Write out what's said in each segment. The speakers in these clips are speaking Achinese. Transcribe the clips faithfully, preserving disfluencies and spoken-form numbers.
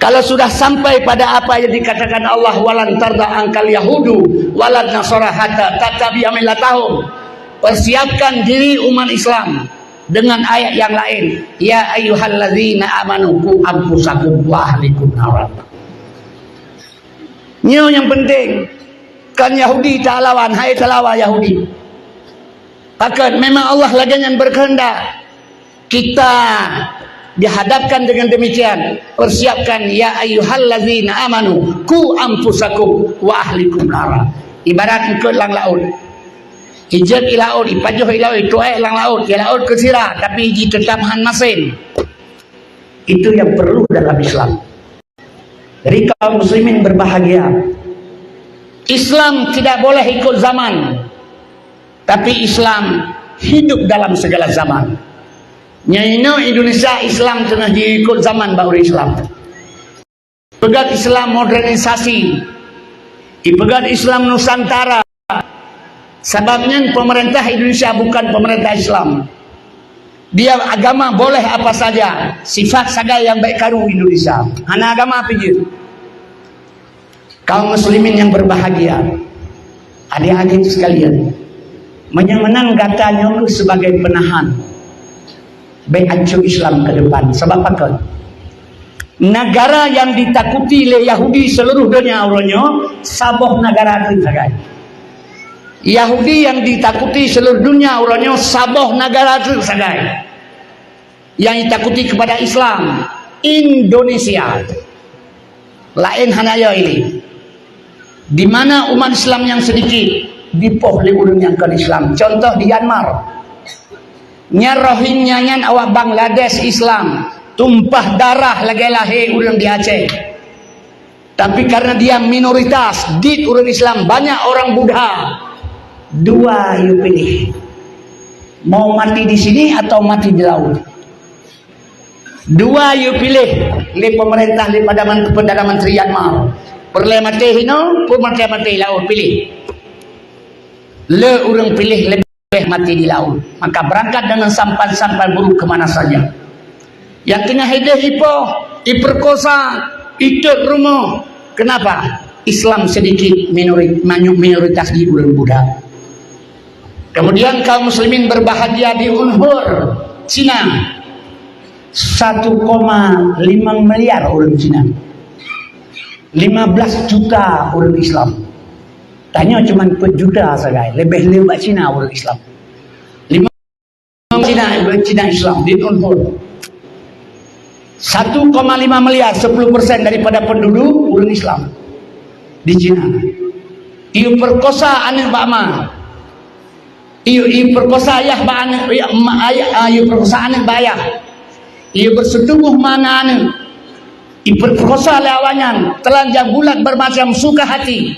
Kalau sudah sampai pada apa yang dikatakan Allah, "Walan tarda angkal yahudu walan nasara hatta tattabi'a millatahum." Persiapkan diri umat Islam dengan ayat yang lain, "Ya ayyuhallazina amanu qu anfusakum wa ahlikum nara." Nyoe nyang penting. Kan Yahudi talawan, hai talawan Yahudi. Pakon memang Allah lagée nyan berkehendak. Kita dihadapkan dengan demikian, persiapkan, "Ya ayyuhallazina amanu qu anfusakum wa ahlikum nara." Ibarat eungkôt lam laôt. Ijeuet i laôt, ipajoh i laôt, ituék lam laôt, i laôt keu sira, tapi ji teutap han masen. Itu yang perlu dalam Islam. Jadi kaum muslimin berbahagia. Islam tidak boleh ikut zaman, tapi Islam hidup dalam segala zaman. Nyoe inoe Indonesia Islam teungoh jiikot zaman bak ureuëng Islam. Peugah Islam modernisasi, ipeugah Islam Nusantara. Sabab nyan pemerintah Indonesia bukan pemerintah Islam. Dia agama boleh apa saja, sifat sagai nyang bék karu Indonesia. Hana agama pih jeuet. Kaum muslimin yang berbahagia, adik-adik sekalian, meunyoe meunan gata nyoe sebagai penahan, bék ancô Islam ke depan. Sabab pakon? Negara yang ditakuti lé Yahudi seluruh dunia uroe nyoe, saboh negara teuk sagai. Yahudi yang ditakuti seluruh dunia uroe nyoe, saboh negara teuk sagai. Yang ditakuti kepada Islam, Indonesia. Laén hana yo ilé. Di mana umat Islam yang sedikit dipoh lé ureuëng nyang kon Islam. Contoh di Myanmar. Nyan Rohingya nyan awak Bangladesh Islam, tumpah darah lagée lahé ureuëng di Aceh. Tapi karena dia minoritas, dit ureuëng Islam, banyak orang Buddha. Dua yue piléh. Mau mati di sini atau mati di laut. Dua yue piléh lé pemerintah, lé Perdana, Perdana Menteri Myanmar. Peureulée maté hinoe, peu maté-maté laôt, piléh. Le ureuëng piléh leubeh maté di laôt. Maka berangkat dengan sampan-sampan buruk ke mana saja. Nyang teungoh ideh ipoh, iperkosa, itot rumoh. Kenapa? Islam sedikit, minori-, manyok minoritas di ureuëng Buddha. Kemudian kaum muslimin berbahagia di Uyghur, Cina. Satu koma lima miliar ureuëng Cina. Lima belas juta ureuëng Islam. Tanyoe cuma empat juta sagai, leubeh le bak Cina ureuëng Islam. Lima Cina, Cina Islam di Uyghur. Satu koma lima miliar, sepuluh persen daripada penduduk ureuëng Islam di Cina. Iperkosa aneuëk bak ma. Ieu, ieu perkosa ayah bak aneuëk, ya, ma, ayah, ah, ieu perkosa aneuëk bak ayah. Ieu bersetubuh ma ngon aneuëk. Iperkosa lé awaknyan, telanjang bulat bermacam suka hati.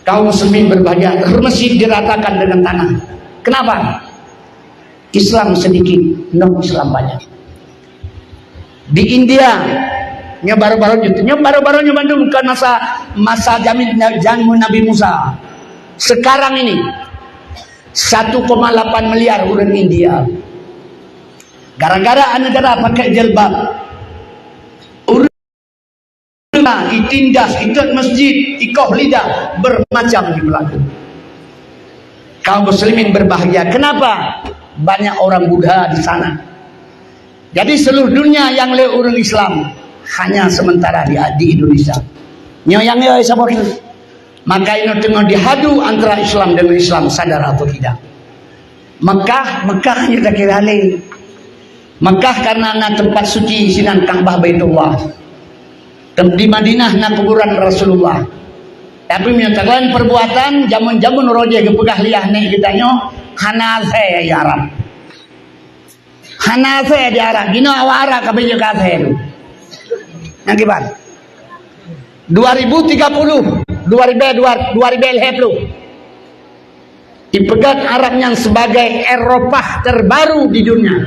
Kaum muslimin berbahagia, masjid diratakan dengan tanah. Kenapa? Islam sedikit, non-Islam banyak. Di India, nyoe baru-baru nyoe, nyoe baru-baru nyoe bandum bukan masa, masa jamin, jamin Nabi Musa. Sekarang ini, satu koma delapan miliar ureuëng India. Gara-gara aneuk dara pakai jilbab. Ureuëng itindas, itot masjid, ikoh lidah, bermacam diberlaku. Kaum muslimin berbahagia. Kenapa? Banyak orang Buddha di sana. Jadi seluruh dunia nyang le ureuëng Islam hanya sementara di, di Indonesia. Nyoe nyang yo saboh tu. Maka inoe teungoh dihadu antara Islam dengan Islam, sadar atau tidak. Mekah, Mekah hanya takira le. Mekah karena na tempat suci sinan Ka'bah Baitullah. Tem-, di Madinah na kuburan Rasulullah. Tapi meunyoe takalon perbuatan, jameun-jameun roh jih geupeugah lé aneuk geutanyoe hana asai di Arab. Hana asai di Arab. Jinoe awak Arab ka beujeuet keu asai tu. Nyang kiban. Dua ribu tiga puluh, dua ribu, dua, dua ribu lhèe ploh. Ipeugah Arab nyan sebagai Eropah terbaru di dunia.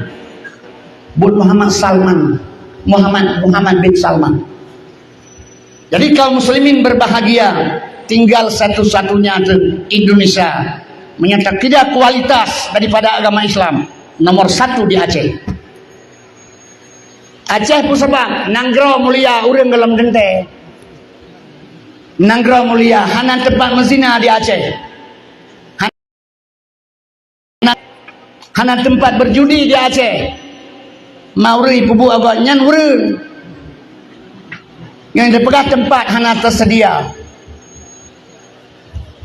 Buet Muhammad Salman, Muhammad, Muhammad bin Salman. Jadi kaum muslimin berbahagia, tinggal satu-satunya tu Indonesia. Meunyoe takalon kualitas daripada agama Islam, nomor satu di Aceh. Aceh peue sabab? Nanggroe mulia, ureuëng gohlom teuntée. Nanggroe mulia, hana teumpat meuzina di Aceh. Hana, hana teumpat beurjudi di Aceh. Mauri peubuet agam nyan ureuëng. Nyang teupeugah teumpat hana teuseudia.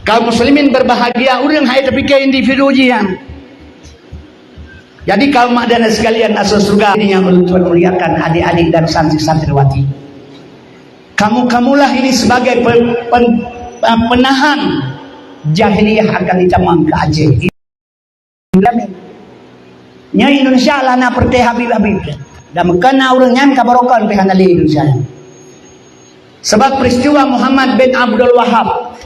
Kaum muslimin berbahagia, ureuëng hai teupike individu jih nyan. Jadi kaum mak dan sekalian asoe syeuruga nyang ulôn tuan muliakan, adik-adik dan santri-santriwati. Kamu-kamulah ini sebagai pe-, pen-, eh, penahan jahiliyah akan ditamong ke Aceh. Nyoe Indonesia lah na peureté Habib-Habib. Dan meukeuna ureuëng nyan ka barokon pih hana lé Indonesia. Sebab peristiwa Muhammad bin Abdul Wahab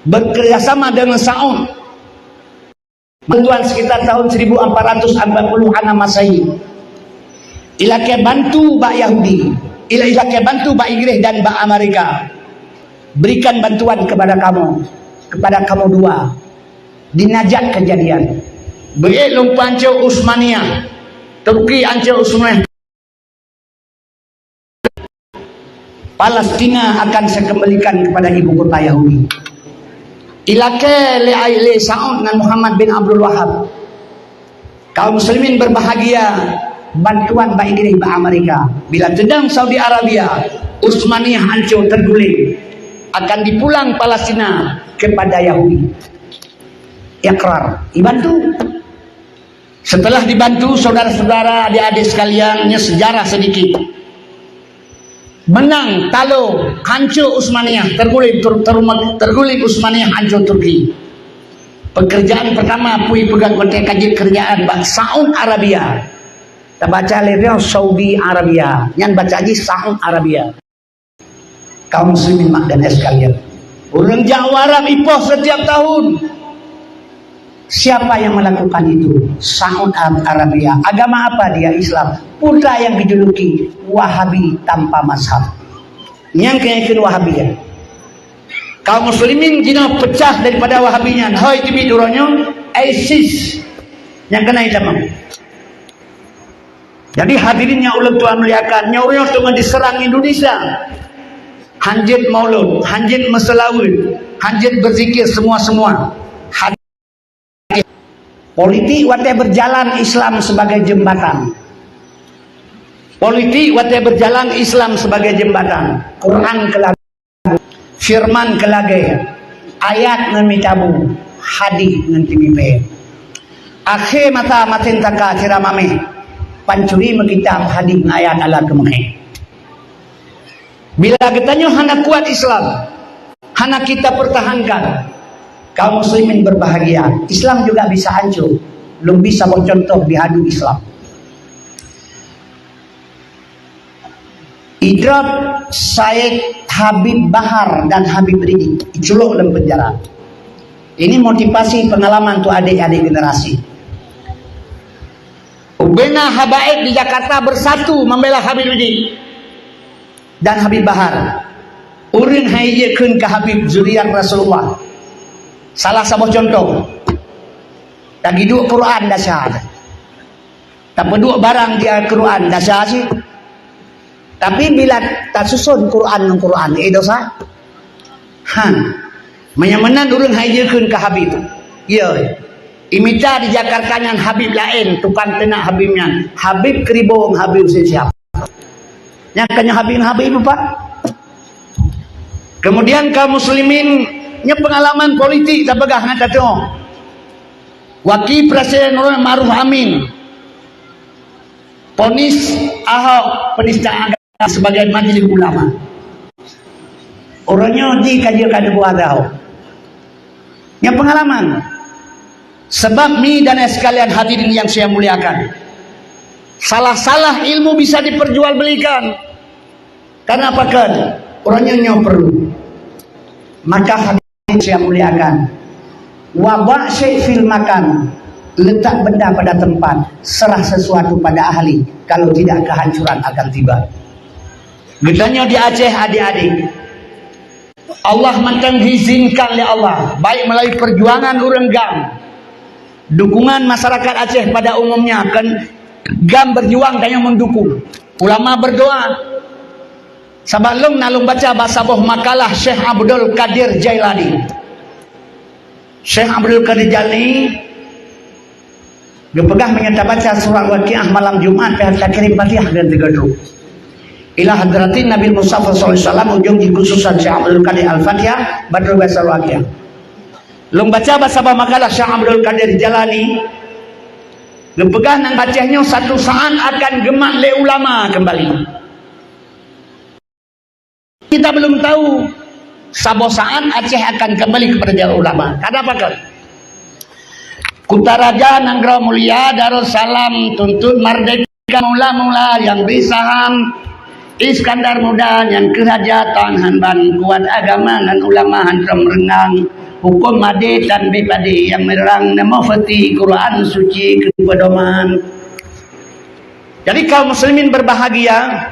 bekerjasama dengan Saud, bantuan sekitar tahun seribu empat ratus empat puluh enam Masehi. Ilakée bantu bak Yahudi, ila-, ilakée bantu bak Inggris dan bak Amerika. Berikan bantuan kepada kamu, kepada kamu dua. Dinajat kejadian. Beuék lumpan cok Utsmaniyah, Turki ancok Utsmaniyah. Palestina akan saya kembalikan kepada ibu kota Yahudi. Ilakée lé, lé Saud ngon Muhammad bin Abdul Wahab. Kaum muslimin berbahagia, bantuan bak Inggris, bak Amerika. Bila teudong Saudi Arabia, Utsmaniyah hancur terguling, akan dipulang Palestina kepada Yahudi. Iqrar, dibantu. Setelah dibantu, saudara-saudara, adik-adik sekalian, nyoe sejarah sedikit. Menang, talo, hancur Utsmaniyah, terguling, ter-, teruma-, terguling Utsmaniyah, hancur Turki. Pekerjaan pertama pui peugah konteks ka jeuet kerjaan bak Saud Arabia. Tabaca lé nyoe Saudi Arabia, nyan baca jih Saud Arabia. Kaum muslimin mak dan ayah sekalian, ureuëng jak u Arab ipoh setiap tahun. Siapa yang melakukan itu? Saud Arabia. Agama apa dia? Islam. Putra yang dijuluki Wahabi tanpa mazhab. Nyang keuneukheun Wahabi, ya. Kaum muslimin jinoe pecah daripada Wahabi nyan. Hoi teubiet uroe nyoe, ISIS. Nyang keuneuk itamong. Jadi hadirin yang ulôn tuan muliakan, nyoe ureuëng teungoh diserang Indonesia. Hanjeuet maulud, hanjeuet meuseulaweuet, hanjeuet berzikir semua-semua. Politik watée berjalan Islam sebagai jembatan. Politik watée berjalan Islam sebagai jembatan. Quran keulah, firman keu lagée, ayat ngon mita bu, hadih ngon timipée. Akhé masa masen saka sira mameh, pancuri meukitab hadih ngon ayat Allah keumeuhé. Bila geutanyoe hana kuat Islam, hana kita pertahankan, kaum muslimin berbahagia. Islam juga bisa hancur. Lôn bri saboh contoh di hadu Islam. Idrop Said Habib Bahar dan Habib Ridik iculok lam penjara. Ini motivasi pengalaman untuk adik-adik generasi. Ubena habaib di Jakarta bersatu membela Habib Ridik dan Habib Bahar. Ureuëng hai jikheun ke Habib zuriat Rasulullah. Salah saboh contoh. Lagi duek Quran dasar. Tapeuduek barang di Al-Quran, dasar cit. Tapi bila tasuson Quran ngon Quran, eh, dosa. Ha. Meunyoe meunan ureuëng hai jikheun ke Habib. Ya. Imita di Jakarta nyan Habib laén, tukang teunak Habib nyan. Habib Kribo ngon Habib Husein Syihab. Nyang keunoe Habib ngon Habib, Pak. Kemudian kaum muslimin, nyoe pengalaman politik tapeugah ngon tatu'oh. Wakil Presiden Ma'ruf Amin ponis Ahok penistaan agama sebagai majlis ulama. Uroe nyoe di kaji kada buat Ahok. Nyoe pengalaman. Sebab mi dan sekalian hadirin yang saya muliakan, salah-salah ilmu bisa diperjualbelikan. Karena apa kan? Uroe nyoe nyoe perlu. Maka hadirin saya muliakan, wabak syekh fil makan, letak benda pada tempat, serah sesuatu pada ahli, kalau tidak kehancuran akan tiba. Geutanyoe di Aceh, adik-adik, Allah mantong diizinkan lé Allah, baik melalui perjuangan ureuëng GAM, dukungan masyarakat Aceh pada umumnya, kan GAM berjuang tanyoe mendukung. Ulama berdoa. Sabab lôn na lôn baca bak saboh makalah Syekh Abdul Qadir Jailani. Syekh Abdul Qadir Jailani geupeugah, meunyoe tabaca surat Waqiah malam Jumat, pih takirim Fatihah dan tiga tu. Ila hadratin Nabi Mustafa sallallahu alaihi wasallam, ujong jikhususan Syekh Abdul Qadir Al-Fatihah, baru baca Waqiah. Lôn baca bak saboh makalah Syekh Abdul Qadir Jailani, geupeugah nang Aceh nyoe satu saat akan geumat lé ulama kembali. Kita belum tahu, saboh saat Aceh akan kembali kepada jalur ulama. Kada pakon. Kuta Raja Nanggroe Mulia Darussalam tuntut merdeka mula-mula nyang bri saham Iskandar Muda nyang keu raja tan han ban kuat agama ngon ulama han trok meureungang hukum madé tan bé padé nyang meurang namo feuti Quran suci keu pedoman. Jadi kaum muslimin berbahagia,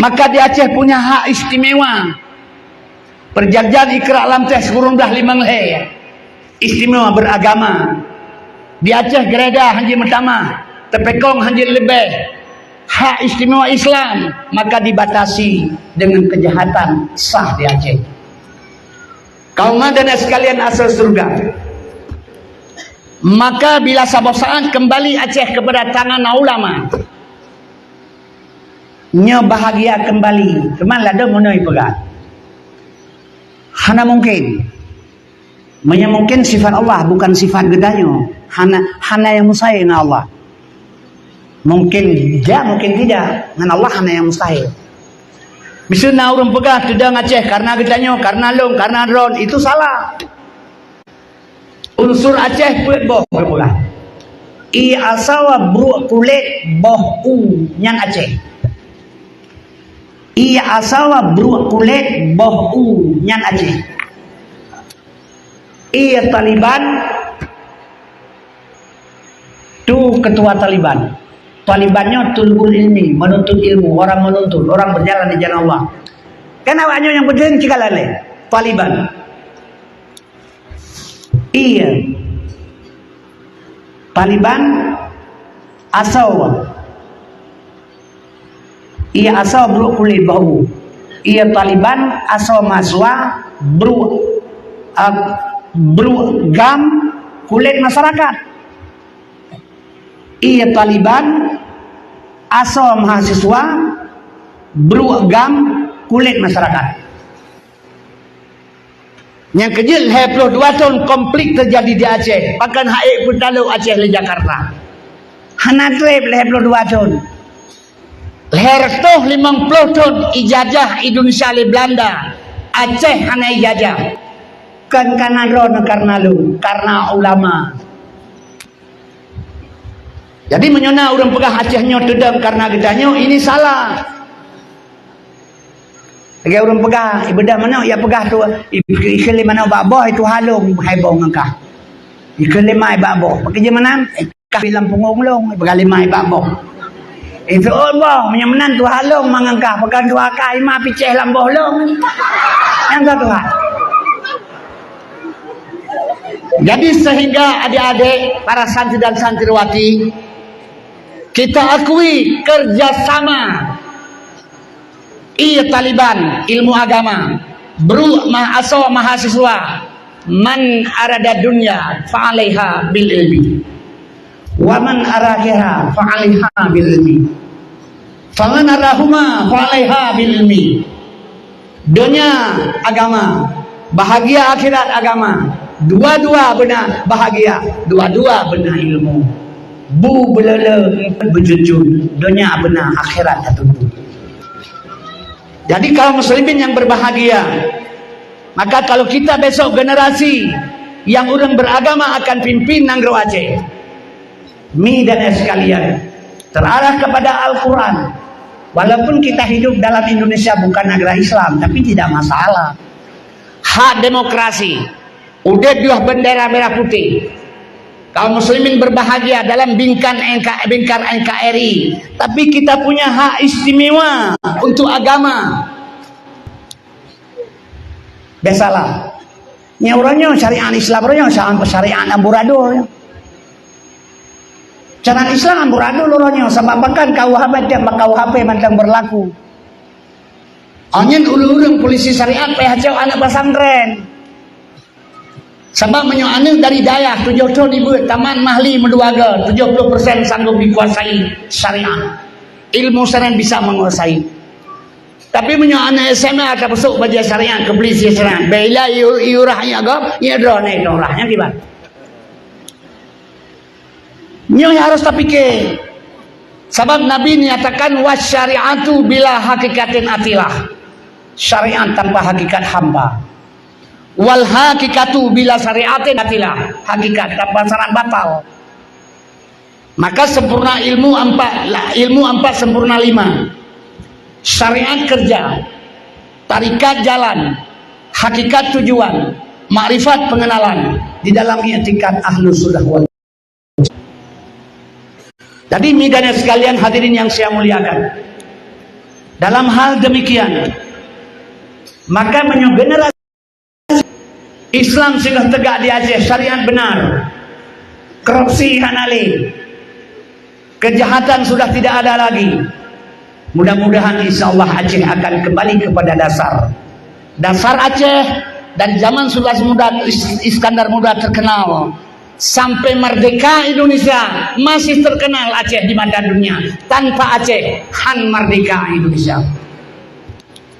maka di Aceh punya hak istimewa. Perjanjian Ikra lam teh sikureueng blah limong lhèe. Istimewa beragama. Di Aceh gereja hanjeuet meutamah, teupekong hanjeuet leubeh. Hak istimewa Islam, maka dibatasi dengan kejahatan sah di Aceh. Kaum dan sekalian asal surga. Maka bila saboh saat kembali Aceh kepada tangan ulama, nyoe bahagia kembali. Teuma ladôm meunoe peugah. Hana mungkin. Meunyoe mungkin sifat Allah bukan sifat geutanyoe. Hana, hana nyang mustahil ngon Allah. Mungkin ja, mungkin tidak. Ngon Allah hana nyang mustahil. Miseue na ureuëng peugah teudong Aceh karena geutanyoe, karena lôn, karena droen, itu salah. Unsur Aceh peuet boh geupeugah. Ie asoe bruek kulét boh u nyan Aceh. Ie asoe bruek kulét boh u nyan Aceh. Ie Taliban tu ketua Taliban. Taliban nyoe tulbul ilmi, menuntut ilmu, orang menuntut, orang berjalan di jalan Allah. Kan awak nyoe nyang beudeueng cit ka lalé. Taliban. Ie Taliban asoe. Ie asoe bruek kulét boh u. Ie Taliban asoe mahasiswa bruek, ah, bruek gam kulét masyarakat. Ie Taliban asoe mahasiswa bruek gam kulét masyarakat. Nyang keujeuet lhèe ploh dua thon konflik teujadi di Aceh, pakon han ék peutalok Aceh lé Jakarta. Hana trép lhèe ploh dua thon. Lhèe reutôh limong ploh thon ijajah Indonesia lé Belanda, Aceh hana ijajah. Kon karena droen, karena lôn, karena ulama. Jadi meunyoe na ureuëng peugah Aceh nyoe teudong karena geutanyoe, ini salah. Lagèe ureuëng peugah, ibeudôh manok, ya peugah tu, ikheun lé manok bak boh, itu halong hai boh ngon kah. Ikheun lé mai bak boh, pakon jeuet meunan, eh, kah lam punggong lôn, ipeugah lé mai bak boh. Itu oh boh, meunyoe meunan tu halong mangon kah, pakon tu akai ma picéh lam boh lôn. Nyang ka Tuhan. Jadi sehingga adik-adik, para santri dan santriwati, kita akui kerjasama Ie Taliban ilmu agama, bruek ma-, asoe mahasiswa, man arada dunya fa'alaiha bil ilmi. Wa man arada akhirah fa'alaiha bil ilmi. Faman arada huma fa'alaiha bil ilmi. Donya agama, bahagia akhirat agama. Dua-dua beuna bahagia, dua-dua beuna ilmu. Bu beuleuleue beucucun, donya beuna akhirat tateupeue. Jadi kaum muslimin yang berbahagia, maka kalau kita besok generasi yang ureuëng beragama akan pimpin nanggroe Aceh. Mi dan es sekalian, terarah kepada Al-Quran. Walaupun kita hidup dalam Indonesia bukan negara Islam, tapi tidak masalah. Hak demokrasi, udép di bawah bendera merah putih. Kaum muslimin berbahagia dalam bingkai NK, bingkai NKRI. Tapi kita punya hak istimewa untuk agama. Biasalah. Nyoe ureuëng nyoe syariat Islam ureuëng nyoe, syariat amburadul nyoe. Cara Islam beuradu lôn nyoe, sabab bahkan K U H P, tieb K U H P mantong beurlaku. Nyan ureuëng-ureuëng polisi syariat payah cok aneuëk pesantren. Sabab meunyoe aneuëk dari dayah tujoh thon ibuet tamat mahli meudua ga, tujoh ploh persen sanggob dikuasai syariat. Ilmu syariat bisa menguasai. Tapi meunyoe aneuëk S M A ka peusok bajée syariat, keu polisi syariat, bela iurah nyang gob, nyang droe na iurah nyang kiban. Nyoe harus tapike. Sabab Nabi nyatakan, "Wasyari'atu bila hakikatin atilah." Syariat tanpa hakikat hamba. "Wal hakikatu bila syari'atin atilah." Hakikat tanpa syarat batal. Maka sempurna ilmu empat, ilmu empat sempurna lima. Syariat kerja, tarikat jalan, hakikat tujuan, makrifat pengenalan di dalam i'tikad ahlu sunnah wal Jadi, mi dan sekalian hadirin yang saya muliakan, dalam hal demikian, maka meunyoe generasi Islam sudah tegak di Aceh, syariat benar, korupsi hana lé, kejahatan sudah tidak ada lagi. Mudah-mudahan insya Allah Aceh akan kembali kepada dasar. Dasar Aceh dan zaman Sultan Muda, Is- Iskandar Muda terkenal. Sampai merdeka Indonesia masih terkenal Aceh di mata dunia. Tanpa Aceh, han merdeka Indonesia.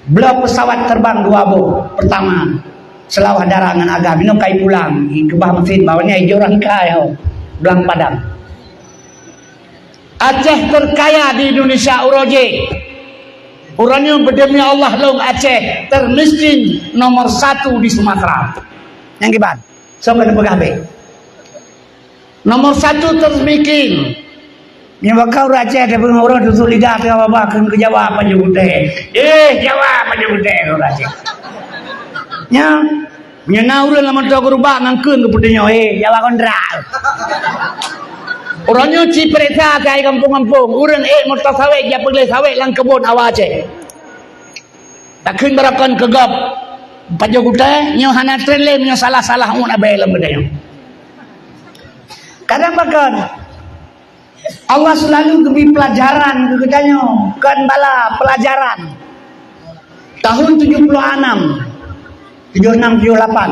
Bloe pesawat terbang dua boh. Pertama, Seulawah Dara ngon Agam. Inoe kai pulang, keubah mesin, bak nyan ijok rangkai ho, blang padang. Aceh terkaya di Indonesia uroe jih. Uroe nyoe beudemi Allah lôn Aceh termiskin nomor satu di Sumatera. Nyang kiban, soe keuneuk peugah beh? Nomor satu termiskin. Nyoe bak ureuëng Aceh tapeugah ureuëng tutup lidah teuka babah keu Jawa pajoh gutée. Eh, Jawa pajoh gutée ureuëng Aceh. Nya, meunyoe na ureuëng lam moto geurubak ngon kheun keu peuteunyoe, eh, Jawa kontrak. Uroe nyoe ci peuriksa keu kampung-kampung, ureuëng ék moto sawét jak peugleh sawét lam keubon awak Aceh. Takheun baroekon keu gob pajoh gutée, nyoe hana tren lé meunyoe salah-salah uet abée lom geutanyoe. Kadang pakon, Allah selalu geubri pelajaran keu geutanyoe, kon bala, pelajaran. Tahun tujuh puluh enam, tujuh enam, tujuh lapan,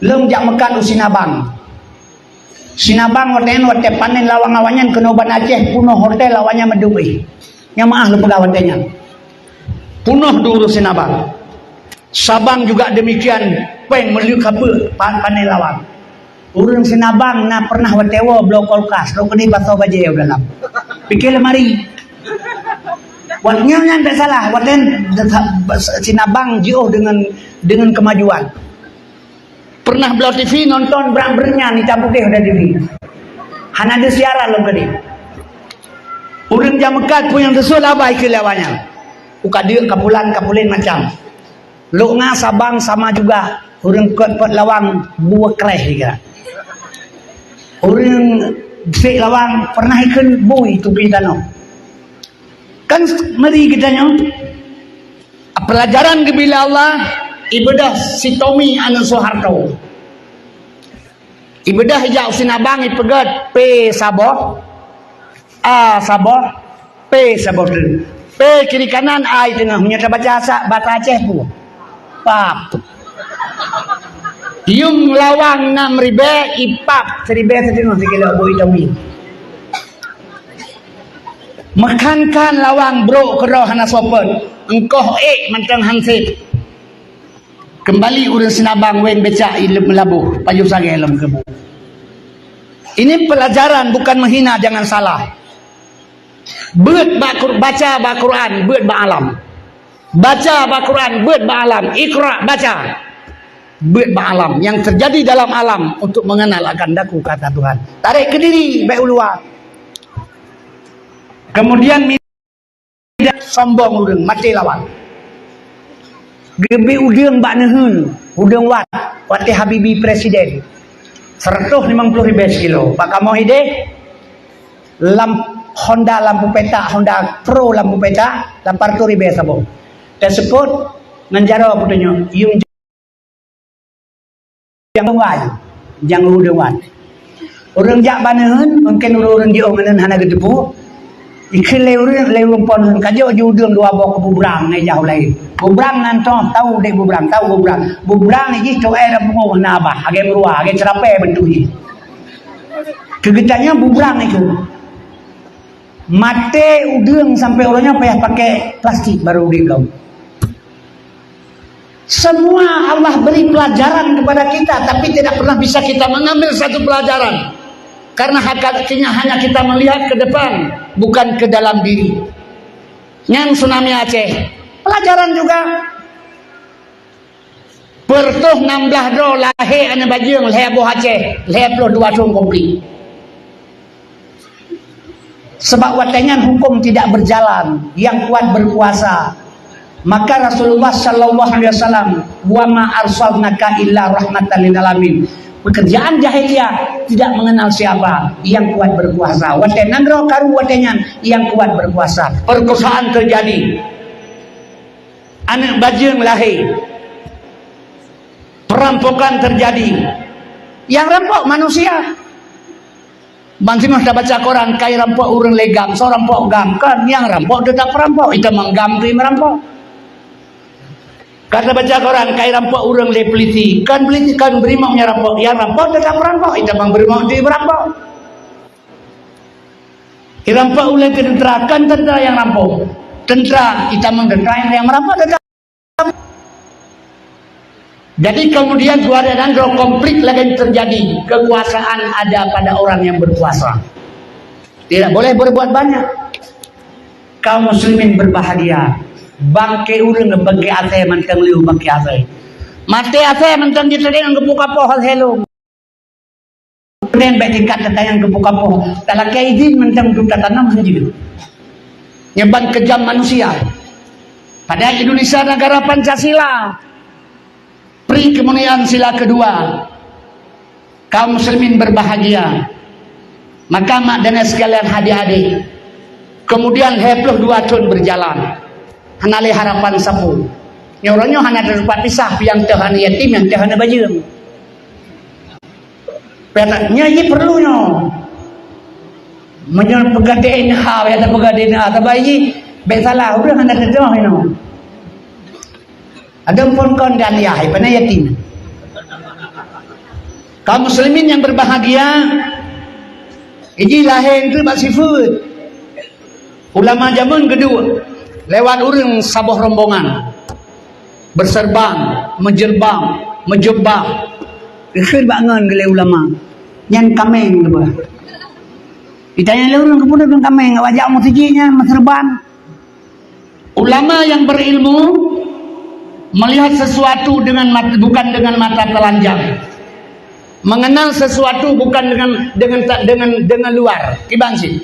lôn jak meukat u Sinabang. Sinabang watée nyan, watée panen lawang awaknyan keunoe ban Aceh, punoh hotel awaknyan meudubeh. Nyang meuah lôn peugah watée nyan. Punoh di ureuëng Sinabang. Sabang juga demikian, péng meuleuek kapeue pa- panen lawang. Ureuëng Sinabang na pernah watée woe bloe kulkas, lôn keudeh pasoe bajée u dalam. Pike lemari. Wat nyan nyan tak salah, watée Sinabang jiôh dengan dengan kemajuan. Pernah bloe T V nonton brat beureunya ni tabutéh udah T V. Hana ada siaran lom tadi. Ureuëng jak meukat pun nyang teusut labai keu lawan nyan. Uka deuk kapulan kapulin macam. Lok nga Sabang sama juga. Ureuëng kot-kot lawang buah kreh juga. Ureuëng sik lawang pernah ikut bui tupi tanoh. Kan meri geutanyoe. Pelajaran geubri lé Allah, ibeudôh si Tommy aneuk Soeharto. Ibeudôh ijak u Sinabang ipeugét P saboh, A saboh, P saboh teuk. P kiri kanan, A i teungoh. Meunyoe tabaca sa- bahasa Aceh pu. Pap. Yuem lawang nam ribée, ipap siribée siteungoh sikilo bui Tommy. Meukan-kan lawang brok keudroe hana soe peuet, engkoh ék mantong hansét. Keumbali ureuëng Sinabang wéng becak i lom meulaboh, pajoh sagai lom keubu. Ini pelajaran bukan menghina, jangan salah. Beuet bak Qur- baca bak Quran, beuet bak alam. Baca bak Quran, beuet bak alam. Iqra, baca. Beuet bak alam. Yang terjadi dalam alam untuk mengenal akan daku kata Tuhan. Tarék keu diri, baik uluwa. Kemudian mi- sombong ureuëng, maté lawan. Geubri udeueng bak neuheun, udeueng wat, watée Habibie presiden. Seratus limong puluh ribée sikilo. Bak kamoe ideh, lam Honda lampu petak, Honda Pro lampu petak, lapan ratus ribée saboh. Teusebut ngon jaroe peutunyok, yuem jang wan, jang udeueng wan. Ureuëng jak baneuen, mungken ureuëng-ureuëng jiôh ngon hana geuteupeue. Ikheun lé ureuëng, lé ureuëng phon, ka jok ju udeueng dua boh keu bubrang ngai jauh laén. Bubrang nan toh, tahu dek bubrang, tahu bubrang. Bubrang jih toh air pungoh na abah, agak meurua, agak ceurapée bentuk jih. Keu geutanyoe bubrang itu. Maté udeueng sampai uroe nyoe payah pakai plastik baru udeb lom. Semua Allah beri pelajaran kepada kita, tapi tidak pernah bisa kita mengambil satu pelajaran. Karena hak-, hanya kita melihat ke depan, bukan ke dalam diri. Nyan tsunami Aceh, pelajaran juga. Peureutôh nam blaih droe lahé aneuk bajeueng lhée boh Aceh, lhée ploh dua thon komplit. Sebab watée nyan hukum tidak berjalan, yang kuat berkuasa. Maka Rasulullah sallallahu alaihi wasallam, "Wa ma arsalnaka illa rahmatan lil alamin." Pekerjaan jahiliyah tidak mengenal siapa, yang kuat berkuasa. Watée nanggroe karu watée nyan, yang kuat berkuasa. Perkosaan terjadi. Aneuk bajeueng lahé. Perampokan terjadi. Yang rampok manusia. Ban singoh tabaca koran, kai rampok ureuëng lé GAM, soe rampok GAM, kan nyang rampok tetap perampok, itamong GAM tu meurampok. Ka tabaca koran, kai rampok ureuëng lé polisi, kan polisi, kan brimob nyang rampok, nyang rampok tetap perampok, itamong brimob tu meurampok. Irampok ulée teuntara, kan teuntara nyang rampok. Teuntara, itamong teuntara nyang, nyang meurampok teuntara. Jadi kemudian dua dan dua konflik lagi terjadi. Kekuasaan ada pada orang yang berkuasa. Tidak boleh berbuat banyak. Kaum muslimin berbahagia. Bangke ureuëng bangke asée mantong liu bangke asée. Maté asée mantong jiteudeung geupeu kapoh asée lom. Kemudian baik tingkat tatanyong keu buka poh, talakée idin mantong untuk tatanam saja. Nyeban kejam manusia. Padahal Indonesia negara Pancasila, pri kemuliaan sila kedua, kaum muslimin berbahagia. Maka mak dan sekalian adik-adik, kemudian lhée ploh dua thon berjalan, hana lé harapan sapeue. Nyoe uroe nyoe hana teupat pisah, nyang teuh aneuk yatim, nyang teuh aneuk bajeueng. Peuet, nyoe jih perlu nyoe. Meunyoe peugah D N H, ya, peugah D N H, tapi jih bék salah, udah hana teudoh inoe. Ada pun kon dan ya, hai, pernah yatim. Kaum muslimin yang berbahagia, iji lahé tu bak sifeut. Ulama jameun geuduek lewat ureuëng saboh rombongan. Berserban, meujilbab, meujubah. Geukheun bak ngon geulée ulama. Nyan kaméng geupeugah. Ditanya lé ureuëng keupeue ngon kaméng, awak jak meuseujid nyan meuserban. Ulama yang berilmu melihat sesuatu dengan mat-, bukan dengan mata telanjang. Mengenal sesuatu bukan dengan, dengan ta-, dengan, dengan luar. Kiban sih.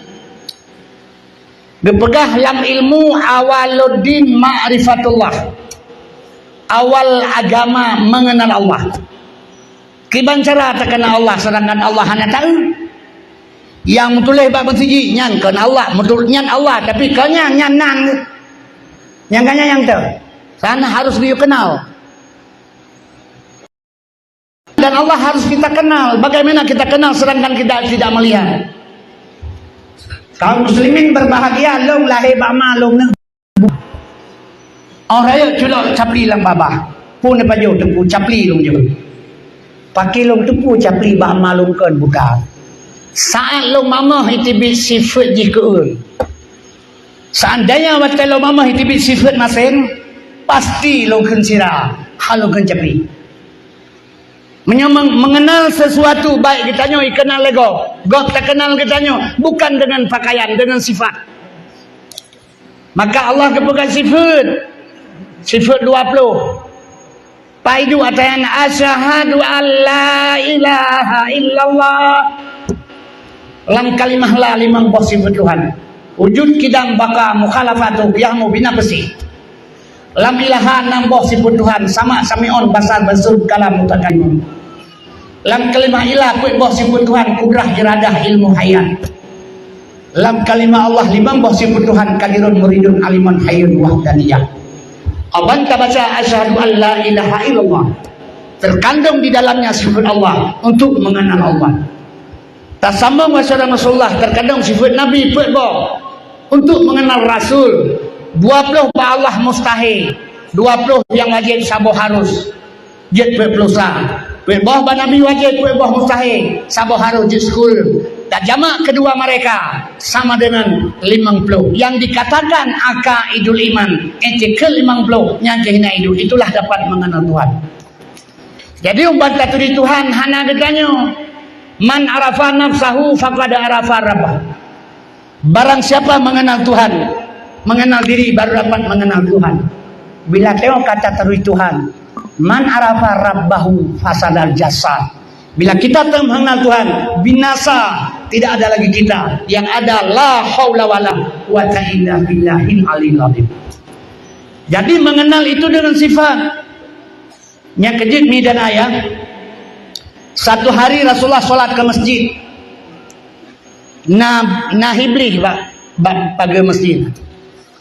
Geupeugah lam ilmu, awaluddin ma'rifatullah. Awal agama mengenal Allah. Kiban cara takenal Allah sedangkan Allah hana tahu? Nyang meutuléh bak meuseujid nyan kon Allah, meutuléh nyan Allah, tapi kon nyan, nyan nan. Nyang ka nyan nyang teu. Sana harus dikenal. Dan Allah harus kita kenal. Bagaimana kita kenal sedangkan kita tidak melihat? Kaum muslimin berbahagia, lôn lahé bak ma lôn neu. Orang rayeuk culok capli lam babah. Pun pajoh teupeu capli lôn jeuet. Pakri lôn teupeu capli bak ma lôn kon buta. Saat lôn mamah iteubiet sifeut jih keu ureuëng. Seandainya watée lôn mamah iteubiet sifeut maséng, pasti lôn kheun sira, han lôn kheun capli. Meunyoe meng-, mengenal sesuatu, baik geutanyoe ikenal lé gob, gob takenal geutanyoe, bukan dengan pakaian, dengan sifat. Maka Allah geupeugah sifeut, sifeut dua ploh. Paidu atayan, "Asyhadu an la ilaha illallah." Lam kalimah la limong boh sifeut Tuhan. Wujud, kidam, baqa, mukhalafatu, qiyam, bina, bersih. Lam ilaha enam boh sifeut Tuhan, sama, sami'un, basar, basir, kalam, mutakallim. Lam kalimah ilah peuet boh sifeut Tuhan, kudrah, iradah, ilmu, hayat. Lam kalimah Allah limong boh sifeut Tuhan, qadirun, muridun, alimun, hayyun, wahdaniyah. Aban tabaca asyhadu an la ilaha illallah, terkandung di dalamnya sifeut Allah untuk mengenal Allah. Tasambong bak syedara Rasulullah, terkadang sifat Nabi peuet boh. Untuk mengenal Rasul, dua ploh bak Allah mustahil, dua ploh nyang wajéb saboh harus. Jeuet peuet ploh sa. Peuet boh bak Nabi wajéb, peuet boh mustahil, saboh harus jeuet seukul. Dan jamak kedua mereka sama dengan limong ploh. Yang dikatakan akaidul iman, itikad limong ploh, nyang keuhina hidup, itulah dapat mengenal Tuhan. Jadi, ubat taturi Tuhan hana geutanyoe, "Man arafa nafsahu faqad arafa rabbah." Barang siapa mengenal Tuhan, mengenal diri, baru dapat mengenal Tuhan. Bila tengok kata taturi Tuhan, "Man arafa rabbahu fasadal jasad." Bila kita telah mengenal Tuhan, binasa, tidak ada lagi kita. Yang ada la haula wala quwwata illa billahil aliyil azim. Jadi, mengenal itu dengan sifat. Nyang keujeuet mi dan ayah, satu hari Rasulullah sholat ke masjid. Na, na Iblih bak, bak pageue masjid.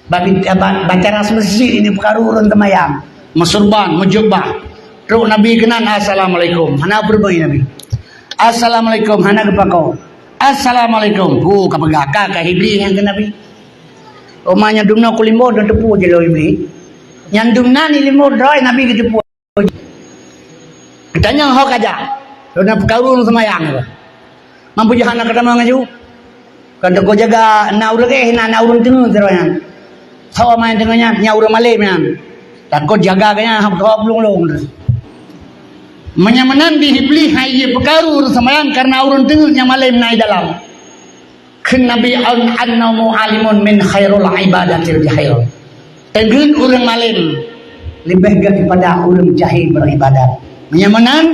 Bak, bak, bak teras masjid ini peukaru ureuëng teumayang. Meusurban, meujubah. Trok Nabi keunan, "Assalamualaikum." Hana peureumeue Nabi. "Assalamualaikum." Hana geupako. "Assalamualaikum." Oh, ka peugah, ka, ka Iblih nyang keu Nabi. Oma nyang dumnoe kulimbo dan teupeu je lo Iblih. Nyang dumna ni limbo droe Nabi geuteupeue. Geutanyong ho kajak. Lôn na peukaru lôn seumayang. Mampu jahan na keudamang aju. Kan teuko jaga na ureuëng eh, na, na ureuëng teungeut sidroe nyan. Sawa main teungeut nyan, nya ureuëng malem nyan. Takot jaga ke nyan, hok tawab lung-lung. Meunyoe meunan di Iblih hai ye peukaru ureuëng seumayang karena ureuëng teungeut nyang malem na i dalam. Kheun Nabi, "An-, annaumu alimun min khairul ibadatil jahil." Teungeut ureuëng malem leubeh gét daripada ureuëng jahil beribadat. Meunyoe meunan,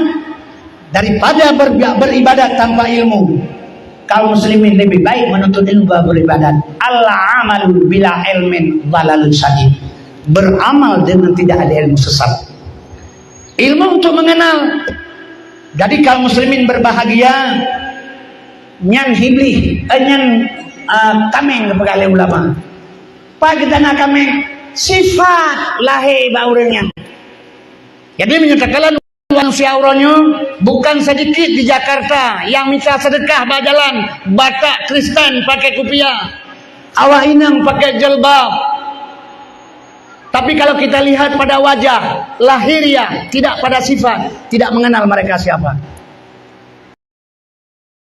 daripada ber-, beribadat tanpa ilmu, kaum muslimin lebih baik menuntut ilmu daripada beribadat. "Al-amalu bila ilmin dhalalun syadid." Beramal dengan tidak ada ilmu sesat. Ilmu untuk mengenal. Jadi kaum muslimin berbahagia, nyan Iblih, eh, nyan, ah, tameng geupeugah lé ulama. Pat geutanyoe tameng? Sifat lahé bak ureuëng nyan. Jadi meunyoe takalon manusia uroe nyoe, bukan sedikit di Jakarta yang minta sedekah bak jalan, Batak Kristen pakai kupiah, awak inong pakai jilbab. Tapi kalau kita lihat pada wajah lahiriah, tidak pada sifat, tidak mengenal mereka siapa.